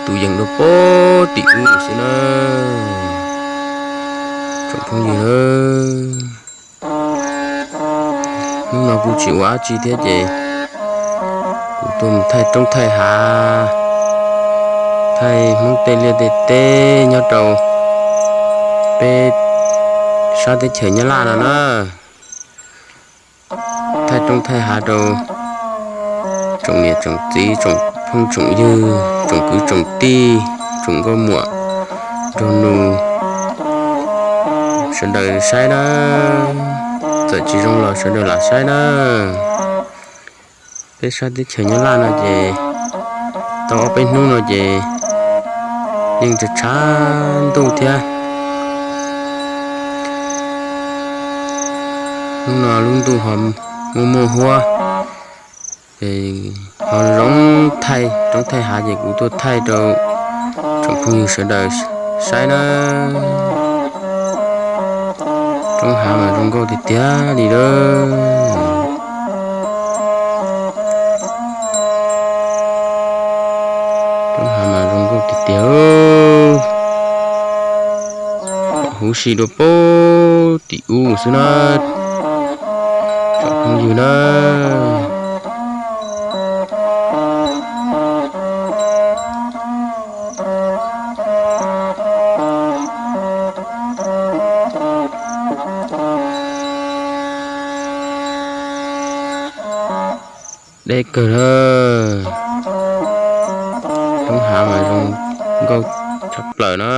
tus yees rau pem tim ub xwb na. Tsoom phooj ywg na, hnub no kuv tsis ua dab tsi thiab ces kuv tuaj mus thaij roob thaij hav, thaij Hmoob tej liaj tej teb nyob rau peb sab teb chaws Nyab Laj no na. Thaij roob thaij hav rau tsoom niam tsoom txiv, tsoom phooj tsoom ywg, tsoom kwv tsoom tij, tsoom nkauj muam nraug nus, sawv daws saib na. Txawm tsis zoo los sawv daws lam saib na. Peb sab teb chaws Nyab Laj no ces tau ob peb hnub no ces yeej tshav tshav ntuj thiab. Hnub no lub ntuj ho muaj muaj huab, ho zoo thaij roob thaij hav ces kuv tuaj thaij rau tsoom phooj ywg sawv daws saib na. Roob hav mas zoo nkauj tiag tiag li lawm. Roob hav mas zoo nkauj tiag tiag, huv si dua pem tim ub xwb na, tsoom phooj ywg na. Deb kawg na, roob hav mas zoo nkauj tshaj plaws na.